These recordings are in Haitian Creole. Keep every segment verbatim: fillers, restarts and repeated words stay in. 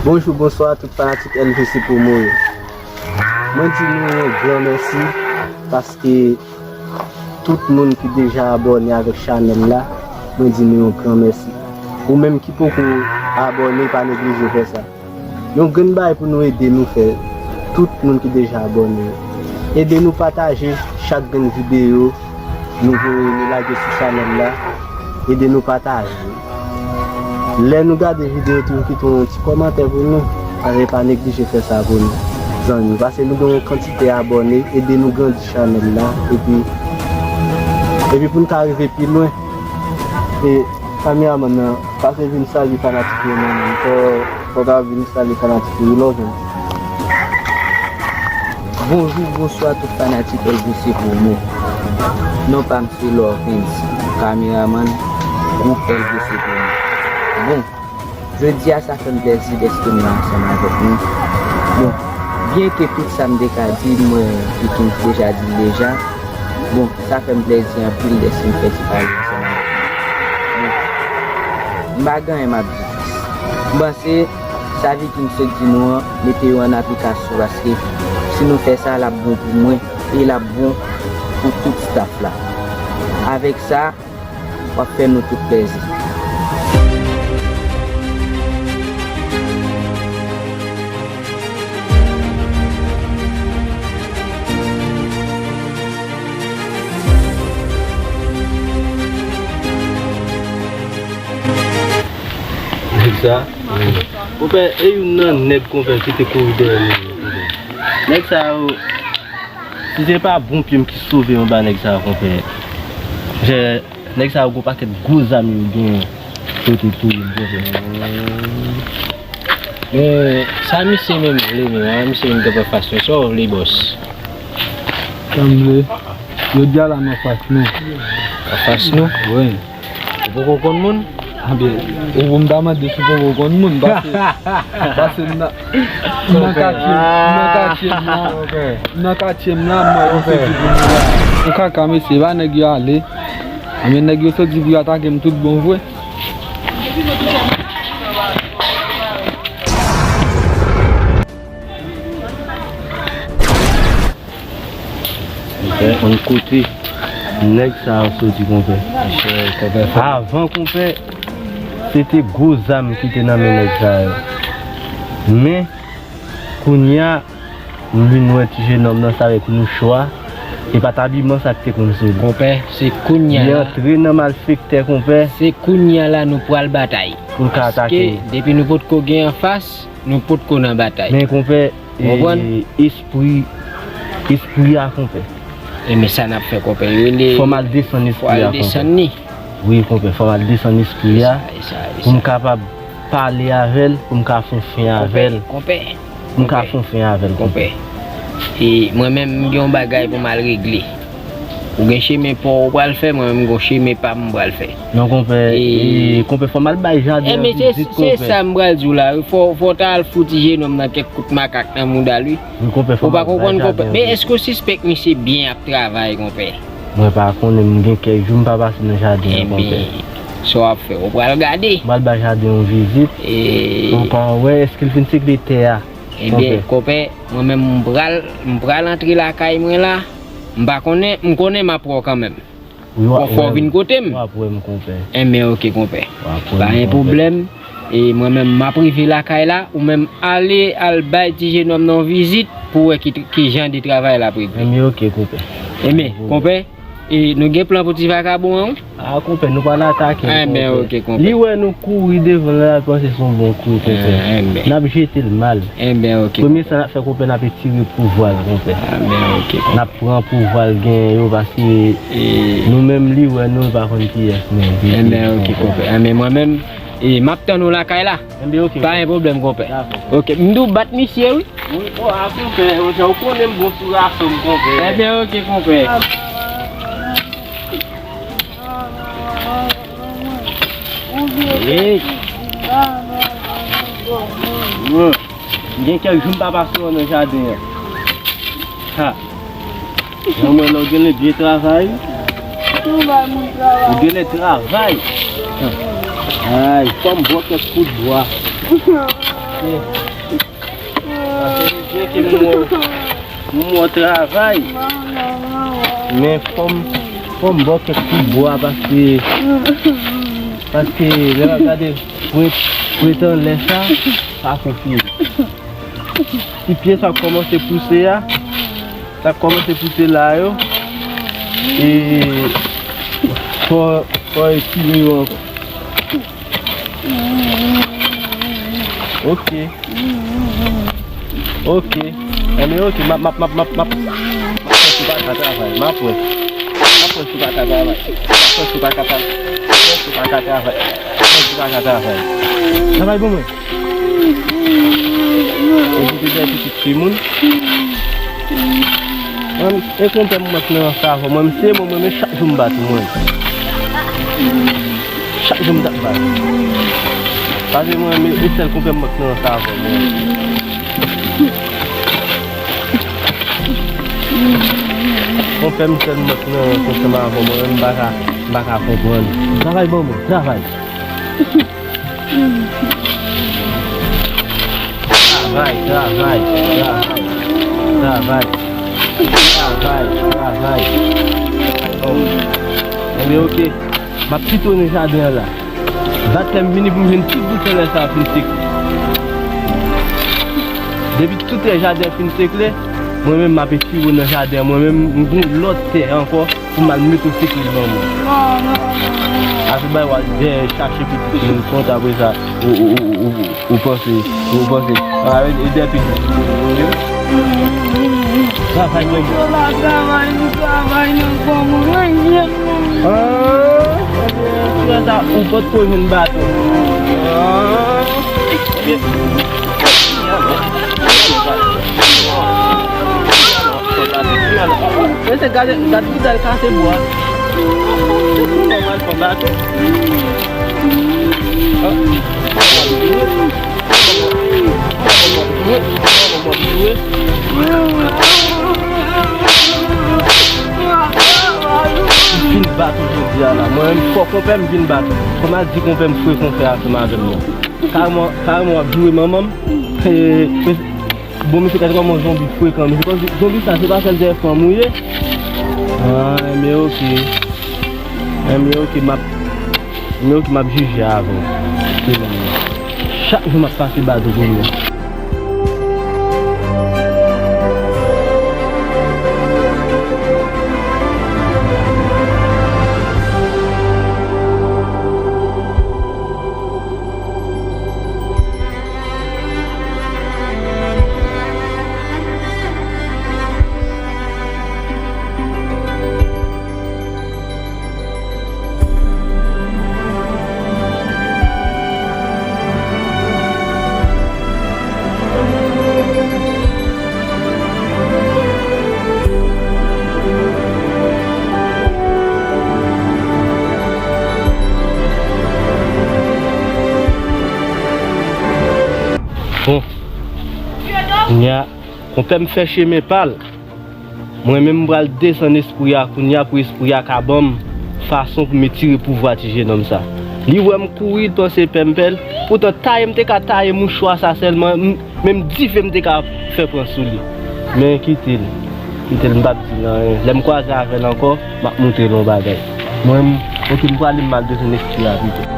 Bonjou, bonswa tout fanatik L V C Promo yo. Mwen di nou yon gran mèsi paske tout moun ki deja abòne avèk chanèl la, mwen di nou yon gran mèsi. Ou menm ki poko abòne, pa neglije fè sa. Yon grenn bagay pou nou ede nou fè, tout moun ki deja abòne yo. Ede nou pataje chak grenn videyo nou voye, nou lage sou chanèl la. Ede nou pataje. Lè nou gade videyo, toujou kite yon ti kòmantè pou nou. Pa, pa neglije fè sa pou nou, zanmi. Paske nou gen yon kantite abòne, ede nou grandi chanèl la. Epi, epi pou n ka rive pi lwen. E kameramann nan, pase vin salye fanatik yo, man. Fò, fò w ta vin salye fanatik yo, wi, love. Bonjou, bonswa tout fanatik L V C Promo. Non pa m se Lovens, kameramann gwoup L V C Promo. Bon, jodi a sa fè m plèzi dèske m la ansanm avèk nou. Bon, byenke tout sa m te ka di, mwen, Vikings deja di l deja. Bon, sa fè m plèzi anpil dèske m fè ti pale ansanm avèk nou. Bon, m pa gen anyen m ap di plis. M panse sa Vikings sot di nou an, mete yo an aplikasyon, paske si nou fè sa, l ap bon pou mwen e l ap bon pou tout staff la. Avèk sa, w ap fè nou tout plèzi. Nèg sa, konpè, e youn nan nèg, konpè, ki te kouri dèyè nou yo, konpè. Nèg sa yo, si se pa bon pye m ki sove anba nèg sa yo, konpè. Jè, nèg sa yo gon pakèt gwo zam yo genyen kote touye m, konpè. Men sa misye menm vle menm, a, misye menm t ap anfas nou. Sa w vle, bòs? Sa m vle? Jodi a la m anfas nou. Anfas nou? Wi. Ou poko konn moun? Anben, ou pou m ta mande si w poko konn moun, paske, paske m nan, m nan katye, m nan katye m nan, m nan katye m nan, m wè yo soti pou yo la. Yon kaka mesye, ba nèg yo ale. Anben nèg yo soti pou yo atake m tout bon vre. Konn kote nèg sa yo soti, konpè. Avan, konpè, se te gwo zam ki te nan men nèg sa yo. Men, kounye a, m vin wè ti jenòm nan, se avèk mouchwa. E pa t abiman sa ki te konn sou li. Konpè, se kounye a la. Li antre nan malfektè, konpè. Se kounye a la nou pral batay. Pou l ka atake. Paske depi nou potko gen anfas, nou potko nan batay. Men konpè, e, espri, espri a, konpè. E men sa n ap fè, konpè? Rele. Fò m al desann espri a, konpè. Fò al desann li. Wi, konpè, fò m al desann espri a. E sa, e sa, e sa. Pou m kapab pale avè l, pou m ka fè yon fen avè l. Konpè, konpè. Pou m ka fè yon fen avè l, konpè. Konpè. E mwen menm, m gen yon bagay pou m al regle. Ou gen chemen pa w ou pral fè, mwen menm m gon chemen pa m m pral fè. Non, konpè, e, konpè, fò m al bay jaden an vizit, konpè. E, men se, se sa m pral di w la, wi. Fò, fò w ta al fout ti jenòm nan kèk kout makak nan mouda l, wi. Wi, konpè, fò m al bay jaden an vizit. Ou pa konprann, konpè. Men èske w sispèk misye byen ap travay, konpè? Mwen pa konnen, m gen kèk jou m pa pase nan jaden an, konpè. Enben, sa w ap fè, ou pral gade. M pral bay jaden an vizit. E. Pou w ka wè èske l fin segle tè a, konpè. Enben, konpè, mwen menm m pral, m pral antre lakay mwen la. M pa konnen, m konnen m ap wè w kanmenm. Wi, w ap wè m. Fò w vin kote m. W ap wè m, konpè. Enben, oke, konpè. W ap wè m, konpè. Pa gen pwoblèm. E mwen menm, m ap rive lakay la. Ou menm, ale, al bay ti jenòm nan yon vizit pou w wè ki, ki jan de travay l ap regle. Enben, oke, konpè. Enben, konpè, e nou gen plan pou ti vakabon an, wi? A, konpè, nou pral atake l, konpè. Enben, oke, konpè. Li wè nou kouri devan l, l al panse se yon bon kou, konpè. Enben. N ap jete l mal. Enben, oke, konpè. Premye sa n ap fè, konpè, n ap etire pouvwa l, konpè. Enben, oke, konpè. N ap pran pouvwa l genyen yo, paske nou menm li wè nou, l pa konn kiyès nou ye. Enben, oke, konpè. Enben, mwen menm, e, m ap tann ou lakay la. Enben, oke. Pa gen pwoblèm, konpè. Dakò. Oke, m di w bat misye, wi. Wi, bon, a, konpè, ou konnen m bon sou rason m, konpè. Enben, oke, konpè. Hey. Wi. Gen kèk jou m pa pase w nan jaden an. Ha. Mwen, mwen, lè w genlè byen travay. Ou genlè travay. Ay, fò m bwè kèk kout bwa. Paske li byen ke moun mwen, moun mwen travay. Men fò m, fò m ba w kèk kout bwa paske, paske lè m ap gade pwent, pwent anlè sa, pa konfye. Ti pye sa ap kòmanse pouse a, sa ap kòmanse pouse la yo. E fò, fò etire yo ankò. Ok. Ok. Enben ok, m ap, m ap, m ap, m ap, m ap, m ap wè si w pa ka travay. M ap wè. M ap wè si w pa ka travay. M ap wè si w pa ka travay. M ap wè si w pa ka travay. M ap wè si w pa ka travay. Travay pou mwen. Ou kite dèyè pitit fi moun. Mwen, e konpè m mank nan sa avè mwen, se mwen, mwen, men chak jou m bat ou mwen. Chak jou m t ap bat. Paske mwen, men, e sèl konpè m mank nan sa avè mwen. Konpè m sèl mank nan ansanm avè mwen, m pa ka, m pa ka konprann. Travay ban mwen, travay. Travay, travay, travay. Travay. Travay, travay. Bon. Enben, ok. M ap pito nan jaden an la. Bat lè m vini pou m jwenn tout bout anlè sa a fin sekle. Depi tout tè jaden an fin sekle, mwen menm m ap etire w nan jaden an. Mwen menm, m gen lòt tè ankò. Pou m al mete w sekle l ban mwen. Non, non, non, non. Afe bay w al dèyè chache pitit moun kont apre sa, ou, ou, ou, ou, ou panse, ou panse. A, e, e dèyè pitit. Travay mwen. Travay, travay, travay nan kò mwen, mwen jwenn mwen. Ah, frè sa, ou potko jwenn baton. Ah, ok. Mesye, gade, gade bouda l kase bwa. Nòmal fò bato. M fin bato jodi a la. Mwen menm fò konpè m vin bato. Kòman di konpè m fwe konpè ansanm avè m nan? Kareman, kareman w ap joure manman m. Bon, mesye, gade kòman zonbi frekan. Mesye, kòm zonbi sa, se pa sèl dèyè fanm ou ye? Ah, enben, ok. Enben, ok, m ap, enben, ok, m ap jije avè w. Se mwen. Chak jou m ap pase bato pou mwen. Bon, kounya, konpè m fè chemen pa l. Mwen menm, m pral desann espri a kounya pou espri a ka ban m fason pou m etire pouvwa ti jenòm sa. Li wè m kouri, li panse pè m pè l. Poutan, taye m te ka taye mouchwa sa sèlman, m, menm dife m te ka fè pran sou li. Men kite l. Kite l, m p ap di l anyen. Lè m kwaze avè l ankò, m ap montre l yon bagay. Mwen, m, ok, m prale, m al desann espri a pito.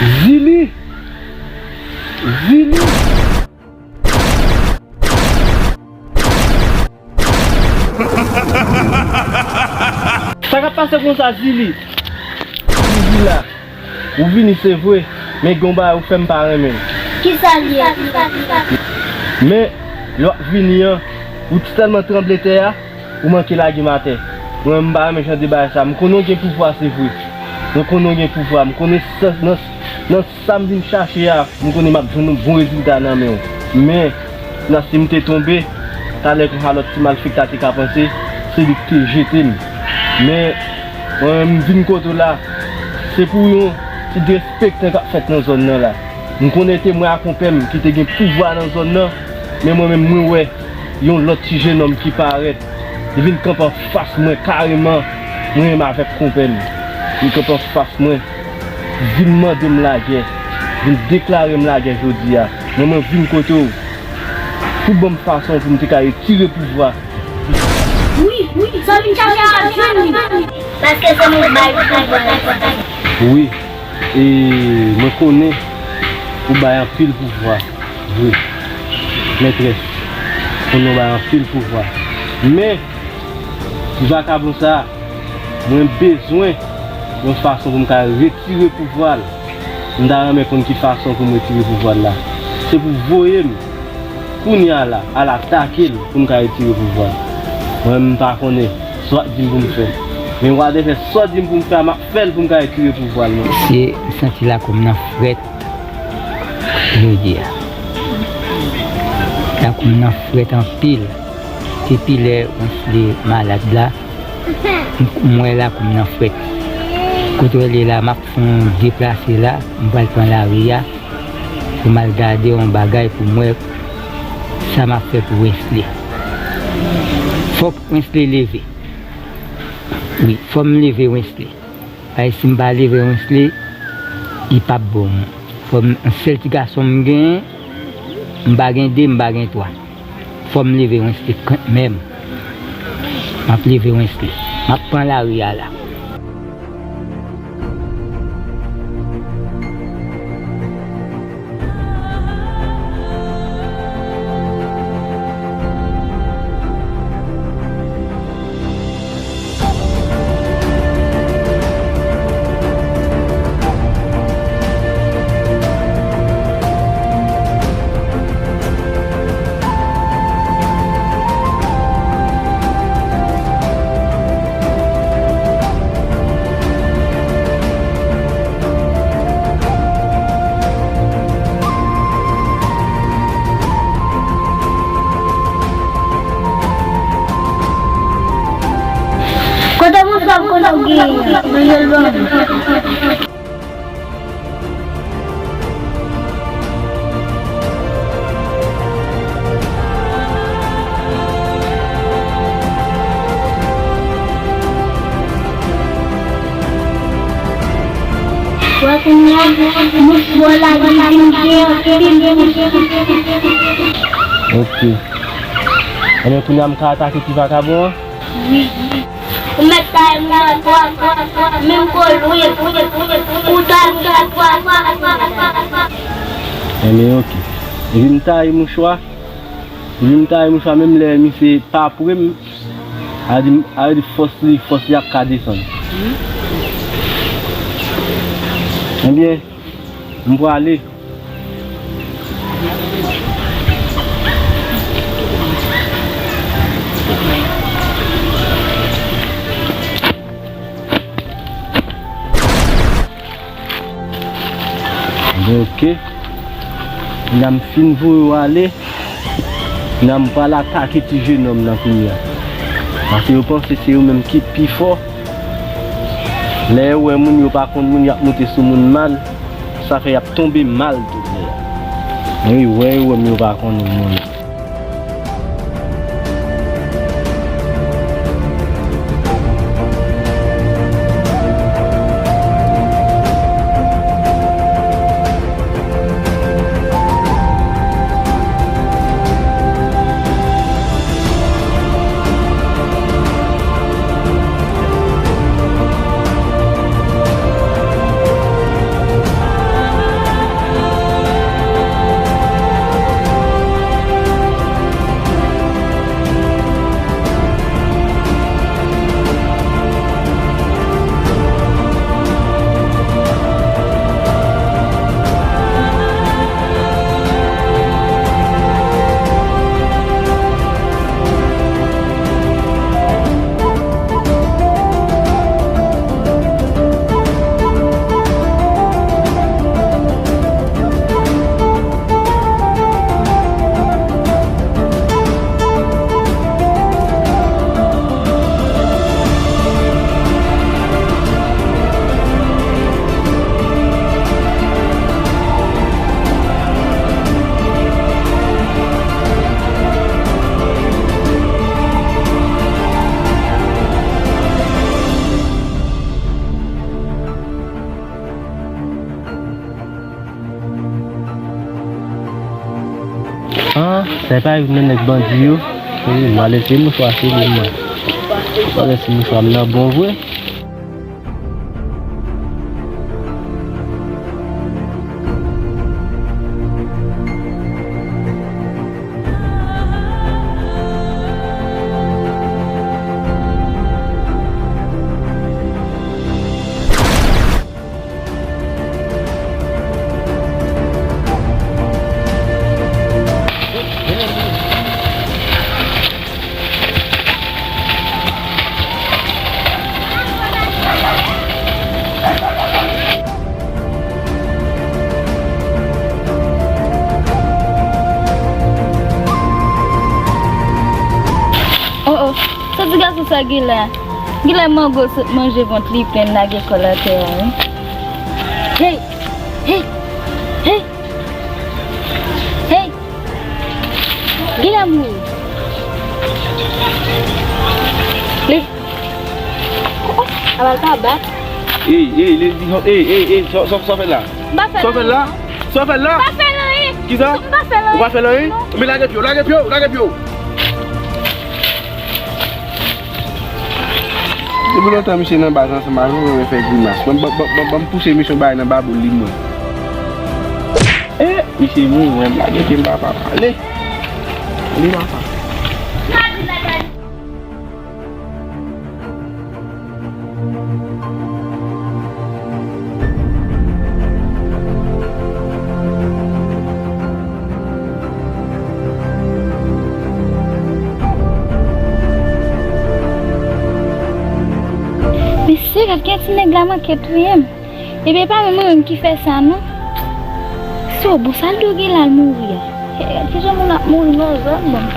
Zili! Zili! Sa k ap pase konsa, Zili? Zili la, ou vini se vre, men gen yon bagay ou fè m pa renmen. Kisa l ye? Men, lè w ap vini an, ou tèlman tranble tè a, ou manke lage m atè. Mwen, m pa renmen jan de bagay sa. M konnen w gen pouvwa, se vre. Mwen konnen w gen pouvwa. M konnen sa, nan, nan sa m vin chache a, m konnen m ap jwenn yon bon rezilta nan men w. Men, nan si m te tonbe, talè konsa lòt ti malfekta te ka panse, se li ki te jete m. Men, mwen, m vin kote w la, se pou yon ti derespektan k ap fèt nan zòn nan la. M konnen te mwen ak konpè m ki te gen pouvwa nan zòn nan, men mwen menm mwen wè yon lòt ti jennonm ki parèt. Li vin kanpe anfas mwen kareman, mwen menm avèk konpè m. Li kanpe anfas mwen, vin mande m lagè, vin deklare m lagè jodi a. Mwen, mwen vin kote w pou ban m fason pou m te ka retire pouvwa. Wi, wi, sa w vin chache a, w ap jwenn li. Paske se mwen k bay pouvwa. Wi. E mwen konnen ou bay anpil pouvwa, vre. Mètrès, konnen ou bay anpil pouvwa. Men, ti vakabon sa a, mwen bezwen yon fason pou m ka retire pouvwa l. M ta renmen konn ki fason pou m retire pouvwa l la. Se pou voye m. Kounye a la, al atake l pou m ka retire pouvwa l. Mwen, m pa konnen sa w ap di m pou m fè. Men whatever sa w di m pou m fè a, m ap fè l pou m ka retire pouvwa l, non. Se, m santi lakou m nan frèt jodi a. Lakou m nan frèt anpil. Depi lè Wensley malad la, m, m wè lakou m nan frèt. Kote w ye la, m ap fè yon deplase la, m pral pran lari a. Pou m al gade yon bagay pou m wè sa m ap fè pou Wensley. Fòk Wensley leve. Wi, fò m leve Wensley. Paske si m pa leve Wensley, li p ap bon. Fò m, sèl ti gason m genyen, m pa gen de, m pa gen twa. Fò m leve Wensley kanmenm. M ap leve Wensley. M ap pran lari a la. Kote moun sa m konnen w gen manje l ban m? Wè kounye a, mouch bò la vin gen anpil mouch. Ok. Ebyen, kounye a m ka atake ti vakabon an? Wi. Ou mèt taye mouchwa twa fwa, menm ke w lwen, ou ta fè twa fwa. Ebyen, ok. Epi m taye mouchwa. Epi m taye mouchwa, menm lè misye pa pre m, a di, a di fòs li, fòs li ap ka desann. Ebyen, m prale. Bon, ok. Kounya m fin voye w ale. Kounya m pral atake ti jenòm nan kounya. Paske yo panse se yo menm ki pi fò. Lè yo wè moun yo pa konn moun, y ap monte sou moun mal. Sa fè y ap tonbe mal tou. Wi, wè yo wè m yo pa konnen moun. Ah, sa pa youn nan nèg bandi yo. Wi, m ale se mouchwa se li mwen. M ale se mouchwa m nan bon vre. Oh, oh, sa ti gason sa gen la? Gen lè mango sot manje vant li plen lage kò l atè a, wi. Hey! Hey! Hey! Hey! Gen lè mouri. Li. Oh, oh, aval pa bat. Ey, ey, lady, ey, ey, ey, sa, sa, sa w fè la? M pa fè l anyen. Sa w fè la? Sa w fè la? M pa fè l anyen. Kisa? M pa fè l anyen. Ou pa fè l anyen? Non. Men lage pye w, lage pye w, lage pye w. Depi lontan misye nan baz ansanm avè m, renmen fè grimas. Ban, ban, ban, ban, ban m pouse misye yon bagay nan baboul li mwen. Eh, misye mouri, mwen lage pye m papa. Ale. Ale papa. Mesye, gad gen ti nèg la manke touye m. Epi e pa menm mwen menm ki fè sa non. So bon, sa l dwe gen la l mouri a. Gad kijan moun ap mouri nan zòn mwen.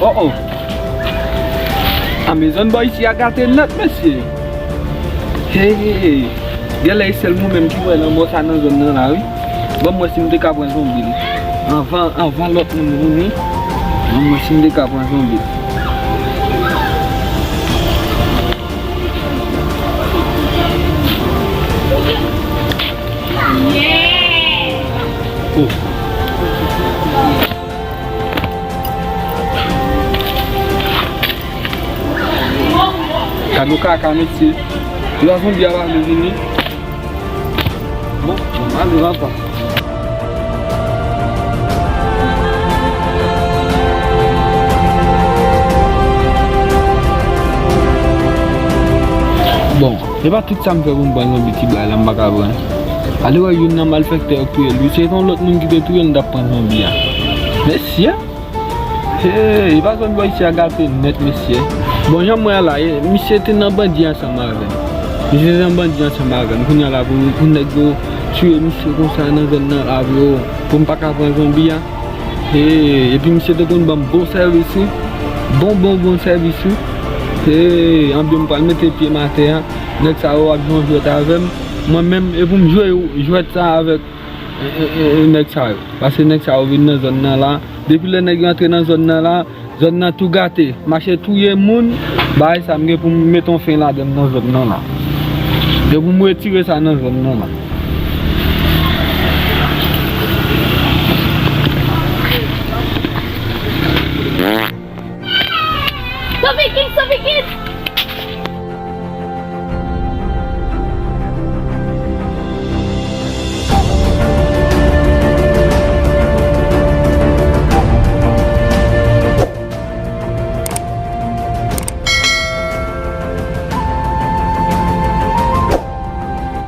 Oh, oh. Amazon bò isi a gate nèt, mesye. Hey, hey, hey. Genlè e sèl mwen menm ki wè lanmò sa nan zòn nan la, wi. Ban m wè si m te ka pran zonbi l. Anvan, anvan lòt moun vini. Ban m wè si m te ka pran zonbi l. Oh. Gad yon kaka, mesye. Lè zonbi a pa vle vini. Bon, bon, ale, papa. Bon, e pa tout sa m fè pou m pran zonbi ti bwa la, m pa ka pran. Ale wè youn nan malfektè yo k touye l, wi. Se yon lòt moun ki te touye l, m t ap pran zonbi a. Mesye! Hey, e pa zòn bò isi a gate nèt, mesye. Bon, jan m wè a la, e, misye te nan bandi ansanm avè m. Misye te nan bandi ansanm avè m. Kounye a la, pou, pou nèg yo tiye misye konsa nan zòn nan la, pou, pou m pa ka pran zonbi a. Hey, epi misye te konn ban m bon sèvis, wi. Bon, bon, bon sèvis, wi. Hey, anben m pral mete pye m atè a. Nèg sa yo ap jwe yon jwèt avè m. Mwen menm, e pou m jwe jwèt sa avèk E, e, e, e, nèg sa yo. Paske nèg sa yo vin nan zòn nan la. Depi lè nèg yo antre nan zòn nan la, zòn nan tou gate. Mache touye moun, bagay sa m gen pou m mete yon fen ladan l nan zòn nan la. Gen pou m retire sa nan zòn nan la.